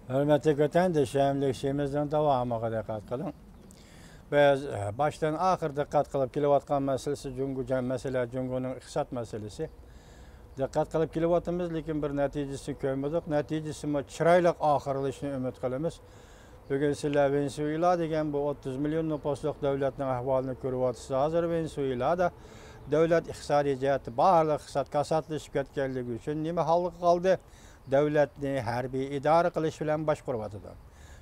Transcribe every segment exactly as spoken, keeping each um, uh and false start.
ھۆرمەتلىك ۋەتەنداشلىرىمىزنىڭ داۋامىغا دىققەت قىلىڭ. بىز، ئە، باشتىن ئاخىر دىققەت قىلىپ كېلىۋاتقان مەسىلىسى جۇڭگو جەم-، مەسىلە، جۇڭگونىڭ ئىقتىساد مەسىلىسى. دىققەت قىلىپ كېلىۋاتىمىز، لېكىن بىر نەتىجىسىنى كۆرمىدۇق. نەتىجىسىمۇ چىرايلىق ئاخىرلىشىشىنى ئۈمىد قىلىمىز. بۈگۈن سىلەر ۋېنېسۇېلا دېگەن بۇ ئوتتۇز مىليون نوپۇسلۇق دۆلەتنىڭ ئەھۋالىنى كۆرۈۋاتىسىز. ھازىر ۋېنېسۇېلادا دۆلەت ئىقتىسادىي جەھەتتە بارلىق ئىقتىساد كاساتلىشىپ كەتكەنلىكى ئۈچۈن نېمە ھالغا قالدى؟ دۆلەتنى ھەربىي ئىدارە قىلىش بىلەن باشقۇرۇۋاتىدۇ.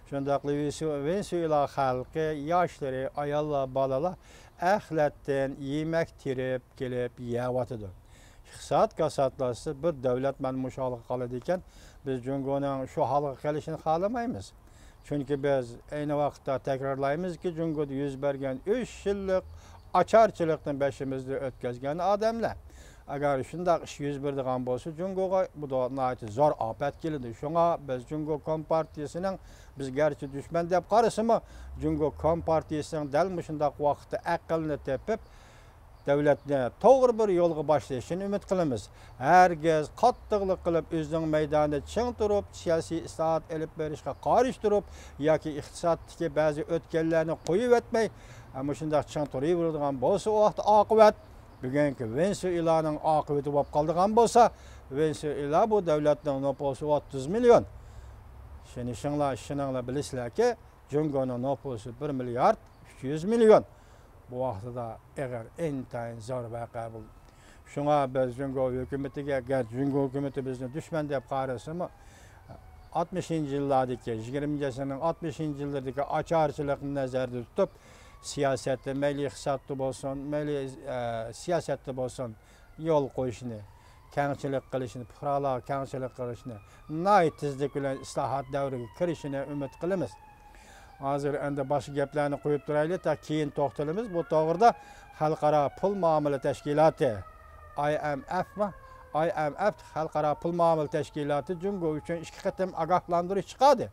شۇنداقلا ۋېنېسۇ-، ۋېنېسۇېلا خەلقى، ياشلىرى، ئاياللار، بالىلار ئەخلەتتىن يېمەك تېرىپ كېلىپ يەۋاتىدۇ. ئىقتىساد كاساتلاشسا، بىر دۆلەت مانا مۇشۇ ھالغا قالىدىكەن. بىز جۇڭگونىڭ شۇ ھالغا قېلىشىنى خالىمايمىز. چۈنكى بىز ئەينى ۋاقىتتا تەكرارلايمىزكى، جۇڭگودا يۈز بەرگەن ئۈچ يىللىق ئاچارچىلىقنى بېشىمىزدىن ئۆتكۈزگەن ئادەملەر. ئەگەر شۇنداق ئىش يۈز بېرىدىغان بولسا، جۇڭگوغا بۇ ناھايىتى زور ئاپەت كېلىدۇ. شۇڭا بىز جۇڭگو كومپارتىيىسىنىڭ، بىز گەرچە دۈشمەن دەپ قارىسىمۇ، جۇڭگو كومپارتىيىسىنىڭ دەل مۇشۇنداق ۋاقىتتا ئەقلىنى تېپىپ، دۆلەتنى توغرا بىر يولغا باشلىشىنى ئۈمىد قىلىمىز. ھەرگىز قاتتىقلىق قىلىپ، ئۆزىنىڭ مەيدانىدا چىڭ تۇرۇپ، سىياسىي ئىسلاھات ئېلىپ بېرىشقا قارشى تۇرۇپ ياكى ئىقتىسادتىكى بەزى ئۆتكەللەرنى قويۇۋەتمەي، مۇشۇنداق چىڭ تۇرۇۋېرىدىغان بولسا، ئۇ ۋاقىتتا ئاقىۋەت بۈگۈنكى ۋېنېسۇېلانىڭ ئاقىۋىتى بولۇپ قالىدىغان بولسا، ۋېنېسۇئېلا بۇ دۆلەتنىڭ نوپۇسى ئوتتۇز مىليون. ئىشىنىشىڭلار، ئىشىنىڭلار، بىلىسىلەركى، جۇڭگونىڭ نوپۇسى بىر مىليارد ئۈچ يۈز مىليون. بۇ ۋاقتىدا ئېغىر، ئىنتايىن زور ۋەقە بولدى. شۇڭا بىز جۇڭگو ھۆكۈمىتىگە، گەرچە جۇڭگو ھۆكۈمىتى بىزنى دۈشمەن دەپ قارىسىمۇ، ئاتمىشىنچى يىللاردىكى، يىگىرمىنچى ئەسىرنىڭ ئاتمىشىنچى يىللىرىدىكى ئاچارچىلىقنى نەزەردە تۇتۇپ، سىياسەتتە مەيلى ئىقتىسادتا بولسۇن، مەيلى، ئە، سىياسەتتە بولسۇن، يول قويۇشنى، كەڭچىلىك قىلىشنى، پۇقرالارغا كەڭچىلىك قىلىشنى، ناھايىتى تېزلىك بىلەن ئىسلاھات دەۋرىگە كىرىشىنى ئۈمىد قىلىمىز. ھازىر ئەمدى باشقا گەپلەرنى قويۇپ تۇرايلى، تا كېيىن توختىلىمىز. بۇ توغرىدا خەلقئارا پۇل مۇئامىلە تەشكىلاتى، ئاي ئېم ئېفمۇ؟ ئاي ئېم ئېف، خەلقئارا پۇل مۇئامىلە تەشكىلاتى جۇڭگو ئۈچۈن ئىككى قېتىم ئاگاھلاندۇرۇش چىقاردى.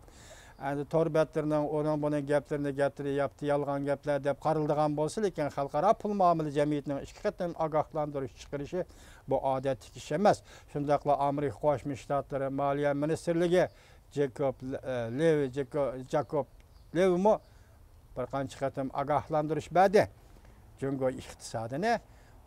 ئەمدى تور بەتلىرىنىڭ ئۇنىڭ بۇنىڭ گەپلىرىنى، گەپلىرى ياپتى، يالغان گەپلەر دەپ قارىلىدىغان بولسا، لېكىن خەلقئارا پۇل مۇئامىلە جەمئىيىتىنىڭ ئىككى قېتىم ئاگاھلاندۇرۇش چىقىرىشى بۇ ئادەتتىكى ئىش ئەمەس. شۇنداقلا ئامېرىكا قوشما شتاتلىرى مالىيە مىنىستىرلىكى جېكوب، ئە، لېۋى، جېكو-، جاكوب لېۋىمۇ بىر قانچە قېتىم ئاگاھلاندۇرۇش بەردى. جۇڭگو ئىقتىسادىنى،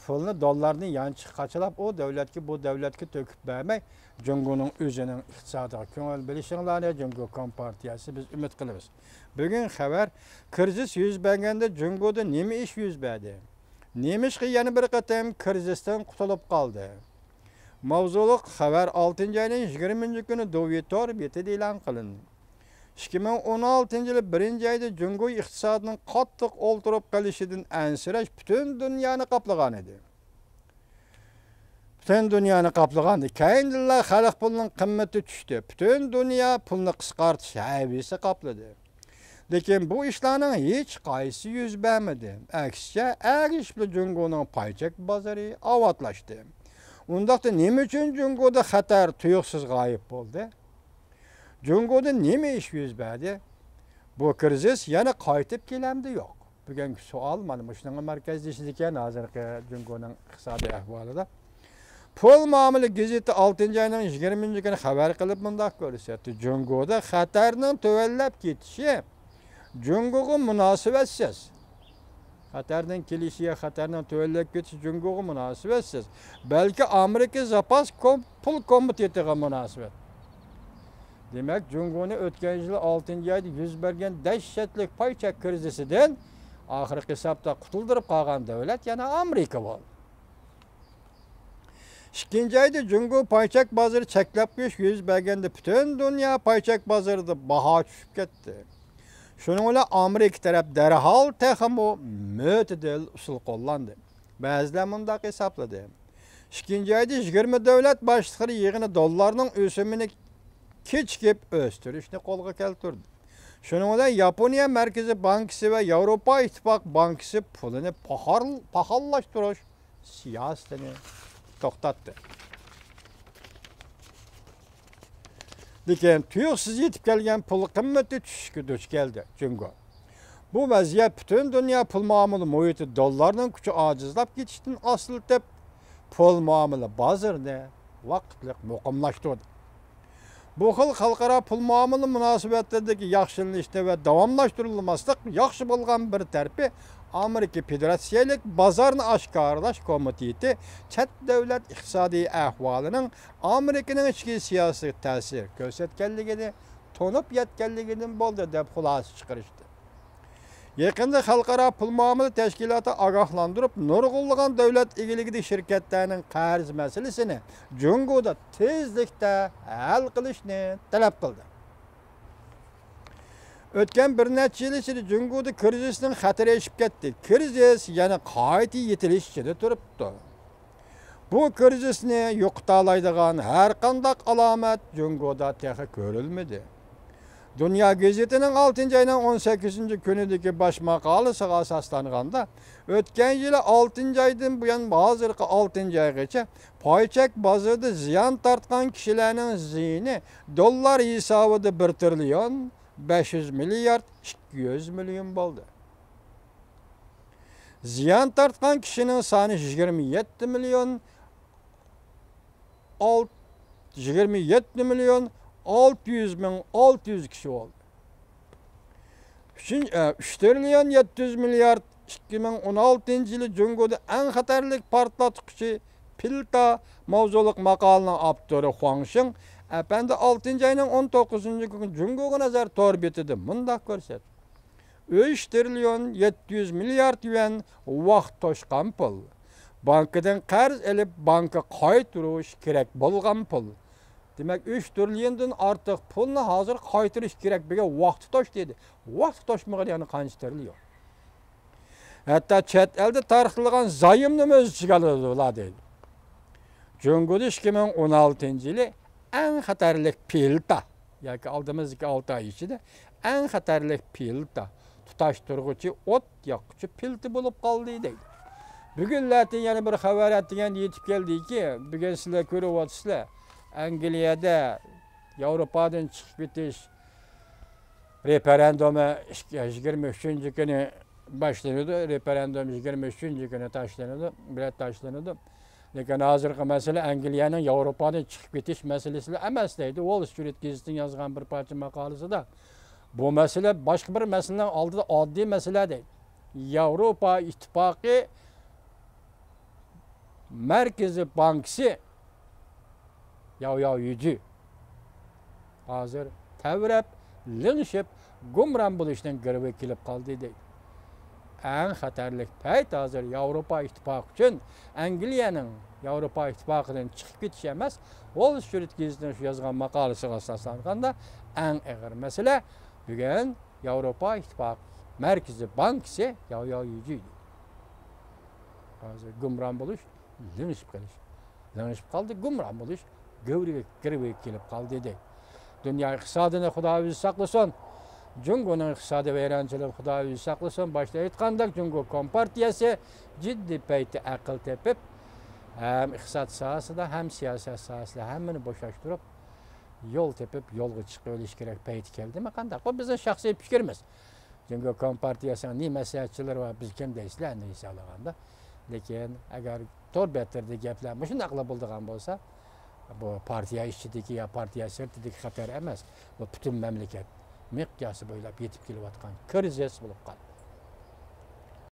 پۇلنى، دوللارنى يانچۇققا قاچىلاپ، ئۇ دۆلەتكە، بۇ دۆلەتكە تۆكۈپ بەرمەي، جۇڭگونىڭ ئۆزىنىڭ ئىقتىسادىغا كۆڭۈل بۆلۈشۈڭلارنى جۇڭگو كومپارتىيەسى بىز ئۈمىد قىلىمىز. بۈگۈن خەۋەر، كىرىزىس يۈز بەرگەندە جۇڭگودا نېمە ئىش يۈز بەردى؟ نېمىشقا يەنە بىر قېتىم كىرىزىستىن قۇتۇلۇپ قالدى؟ ماۋزۇلۇق خەۋەر ئالتىنچى ئاينىڭ يىگىرمىنچى كۈنى دۇۋى تور بېتىدە ئېلان قىلىندى. ئىككى مىڭ ئون ئالتىنچى يىلى بىرىنچى ئايدا جۇڭگو ئىقتىسادىنىڭ قاتتىق ئولتۇرۇپ قېلىشىدىن ئەنسىرەش پۈتۈن دۇنيانى قاپلىغان ئىدى. پۈتۈن دۇنيانى قاپلىغانىدى. كەينىدىنلا خەلق پۇلىنىڭ قىممىتى چۈشتى. پۈتۈن دۇنيا پۇلنى قىسقارتىش ھەۋىسى قاپلىدى. لېكىن بۇ ئىشلارنىڭ ھېچقايسىسى يۈز بەرمىدى. ئەكسىچە، ئەگىشىپلا جۇڭگونىڭ پاي چەك بازىرى ئاۋاتلاشتى. ئۇنداقتا نېمە ئۈچۈن جۇڭگودا خەتەر تۇيۇقسىز غايىب بولدى؟ جۇڭگودا نېمە ئىش يۈز بەردى؟ بۇ كىرىزىس يەنە قايتىپ كېلەمدۇ يوق؟ بۈگۈنكى سوئال مانا مۇشۇنىڭغا مەركەزلىشىدىكەن ھازىرقى جۇڭگونىڭ ئىقتىسادىي ئەھۋالىدا. پۇل مۇئامىلە گېزىتى ئالتىنچى ئاينىڭ يىگىرمىنچى كۈنى خەۋەر قىلىپ مۇنداق كۆرسەتتى: جۇڭگودا خەتەرنىڭ تۆۋەنلەپ كېتىشى جۇڭگوغا مۇناسىۋەتسىز. خەتەرنىڭ كېلىشى يا خەتەرنىڭ تۆۋەنلەپ كېتىشى جۇڭگوغا مۇناسىۋەتسىز، بەلكى ئامېرىكا زاپاس كوم-، پۇل كومىتېتىغا مۇناسىۋەت. دېمەك، جۇڭگونى ئۆتكەن يىل ئالتىنچى ئايدا يۈز بەرگەن دەھشەتلىك پاي چەك كىرىزىسىدىن ئاخىرقى ھېسابتا قۇتۇلدۇرۇپ قالغان دۆلەت يەنە ئامېرىكا بولدى. ئىككىنچى ئايدا جۇڭگو پاي چەك بازىرى چەكلەپ قويۇش يۈز بەرگەندە، پۈتۈن دۇنيا پاي چەك بازىرىدا باھا چۈشۈپ كەتتى. شۇنىڭ بىلەن ئامېرىكا تەرەپ دەرھال تېخىمۇ مۆتىدىل ئۇسۇل قوللاندى. بەزىلەر مۇنداق ھېسابلىدى: ئىككىنچى ئايدا يىگىرمە دۆلەت باشلىقلىرى يىغىنى دوللارنىڭ ئۆسۈمىنى كېچىكىپ ئۆستۈرۈشنى قولغا كەلتۈردى. شۇنىڭ بىلەن ياپونىيە مەركىزىي بانكىسى ۋە ياۋروپا ئىتتىپاق بانكىسى پۇلىنى پاخار-، پاخاللاشتۇرۇش سىياسىتىنى توختاتتى. لېكىن تۇيۇقسىز يېتىپ كەلگەن پۇل قىممىتى چۈشۈشكە دۇچ كەلدى. جۇڭگو. بۇ ۋەزىيەت پۈتۈن دۇنيا پۇل مۇئامىلە مۇھىتى دوللارنىڭ كۈچى ئاجىزلاپ كېتىشتىن ئاستىلىتىپ، پۇل مۇئامىلە بازىرىنى ۋاقىتلىق مۇقىملاشتۇردى. بۇ خىل خەلقئارا پۇل مۇئامىلە مۇناسىۋەتلىرىدىكى ياخشىلىنىشنى ۋە داۋاملاشتۇرۇلماسلىق ياخشى بولغان بىر تەرىپى، ئامېرىكا فېدېراتسىيەلىك بازارنى ئاشكارىلاش كومىتېتى چەت دۆلەت ئىقتىسادىي ئەھۋالىنىڭ ئامېرىكىنىڭ ئىچكى سىياسىتىگە تەسىر كۆرسەتكەنلىكىنى تونۇپ يەتكەنلىكىدىن بولدى، دەپ خۇلاسە چىقىرىشتى. يېقىندا خەلقئارا پۇل مۇئامىلە تەشكىلاتى ئاگاھلاندۇرۇپ، نۇرغۇنلىغان دۆلەت ئىگىلىكىدىكى شىركەتلەرنىڭ قەرز مەسىلىسىنى جۇڭگودا تېزلىكتە ھەل قىلىشنى تەلەپ قىلدى. ئۆتكەن بىر نەچچە يىل ئىچىدە جۇڭگودا كىرىزىسنىڭ خەتىرى ئېشىپ كەتتى. كىرىزىس يەنە قايتا يېتىلىش ئىچىدە تۇرۇپتۇ. بۇ كىرىزىسنى يوقىتالايدىغان ھەرقانداق ئالامەت جۇڭگودا تېخى كۆرۈلمىدى. دۇنيا گېزىتىنىڭ ئالتىنچى ئاينىڭ ئون سەككىزىنچى كۈنىدىكى باش ماقالىسىغا ئاساسلانغاندا، ئۆتكەن يىلى ئالتىنچى ئايدىن بۇيان ھازىرقى ئالتىنچى ئايغىچە پاي چەك بازىرىدا زىيان تارتقان كىشىلەرنىڭ زىيىنى دوللار ھېسابىدا بىر تىرىليون بەش يۈز مىليارد ئىككى يۈز مىليون بولدى. زىيان تارتقان كىشىنىڭ سانى يىگىرمە يەتتە مىليون، ئالت-، يىگىرمە يەتتە مىليون ئالتە يۈز مىڭ ئالتە يۈز كىشى بولدى. ئۈچىنچى، ئە، ئۈچ تىرىليون يەتتە يۈز مىليارد ئىككى مىڭ ئون ئالتىنچى يىلى جۇڭگودا ئەڭ خەتەرلىك پارتلاتقۇچى پىلتا ماۋزۇلۇق ماقالىنىڭ ئاپتورى خۇاڭ شىڭ ئەپەندى ئالتىنچى ئاينىڭ ئون توققۇزىنچى كۈنى جۇڭگوغا نەزەر تور بېتىدە مۇنداق كۆرسەتتى. ئۈچ تىرىليون يەتتە يۈز مىليارد يۈەن ۋاقىت توشقان پۇل. بانكىدىن قەرز ئېلىپ، بانكا قايتۇرۇش كېرەك بولغان پۇل. دېمەك، ئۈچ تىرىليوندىن ئارتۇق پۇلنى ھازىر قايتۇرۇش كېرەك. بىرگە ۋاقتى توشتى دېدى. ۋاقتى توشمىغىنى يەنە قانچە تىرىليون؟ ھەتتا چەت ئەلدە تارقىتىلغان زايومنىمۇ ئۆز ئىچىگە ئالىدۇ ئۇلار دەيدۇ. جۇڭگودا ئىككى مىڭ ئون ئالتىنچى يىلى ئەڭ خەتەرلىك پىلتا ياكى ئالدىمىزدىكى ئالتە ئاي ئىچىدە ئەڭ خەتەرلىك پىلتا، تۇتاشتۇرغۇچى ئوت ياققۇچى پىلتا بولۇپ قالدى دەيدۇ. بۈگۈنلەتىن يەنە بىر خەۋەر ئەتىگەن يېتىپ كەلدىكى، بۈگۈن سىلەر كۆرۈۋاتىسىلەر، ئەنگلىيەدە ياۋروپادىن چىقىپ كېتىش رېفېرېندۇمى يىگىرمە ئۈچىنچى كۈنى باشلىنىدۇ. رېفېرېندۇم يىگىرمە ئۈچىنچى كۈنى تاشلىنىدۇ، بېلەت تاشلىنىدۇ. لېكىن ھازىرقى مەسىلە ئەنگلىيەنىڭ ياۋروپادىن چىقىپ كېتىش مەسىلىسىلا ئەمەس دەيدۇ. ۋول سترىت گېزىتىنىڭ يازغان بىر پارچە ماقالىسىدا بۇ مەسىلە باشقا بىر مەسىلىنىڭ ئالدىدا ئاددىي مەسىلە دەيدۇ. ياۋروپا ئىتتىپاقى مەركىزىي بانكىسى ياۋياۋ يۈجى ھازىر تەۋرەپ، لىڭشىپ، گۇمران بولۇشنىڭ گىرۋىكى كېلىپ قالدى دەيدۇ. ئەڭ خەتەرلىك پەيت ھازىر ياۋروپا ئىتتىپاقى ئۈچۈن ئەنگلىيەنىڭ ياۋروپا ئىتتىپاقىدىن چىقىپ كېتىشى ئەمەس، ۋول سترىت گېزىتىنىڭ شۇ يازغان ماقالىسىغا ئاساسلانغاندا، ئەڭ ئېغىر مەسىلە بۈگۈن ياۋروپا ئىتتىپاقى مەركىزىي بانكىسى ياۋياۋ يۈجى. ھازىر گۇمران بولۇش، لىڭشىپ قېلىش. لىڭشىپ قالدى، گۇمران بولۇش گىرۋىكى، گىرۋىكى كېلىپ قالدى دەيدۇ. دۇنيا ئىقتىسادىنى خۇدا ئۆزى ساقلىسۇن. جۇڭگونىڭ ئىقتىسادىي ۋەيرانچىلىقىنى خۇدا ئۆزى ساقلىسۇن. باشتا ئېيتقاندەك، جۇڭگو كومپارتىيەسى جىددىي پەيتتە ئەقىل تېپىپ، ھەم ئىقتىساد ساھەسىدە، ھەم سىياسەت ساھەسىدە ھەممىنى بوشاشتۇرۇپ، يول تېپىپ، يولغا چىقىۋېلىش كېرەك پەيتى كەلدىمۇ قانداق؟ بۇ بىزنىڭ شەخسىي پىكرىمىز. جۇڭگو كومپارتىيەسىنىڭ نېمە مەسلىھەتچىلىرى بار، بىز كىم دەيسىلەر ئەمدى ھېسابلىغاندا. لېكىن ئەگەر تور بەتلىرىدە گەپلەر مۇشۇنداقلا بولىدىغان بولسا، بۇ پارتىيە ئىچىدىكى يا پارتىيە سىرتىدىكى خەتەر ئەمەس، بۇ پۈتۈن مەملىكەت مىقياسى بويلاپ يېتىپ كېلىۋاتقان كىرىزىس بولۇپ قالدى.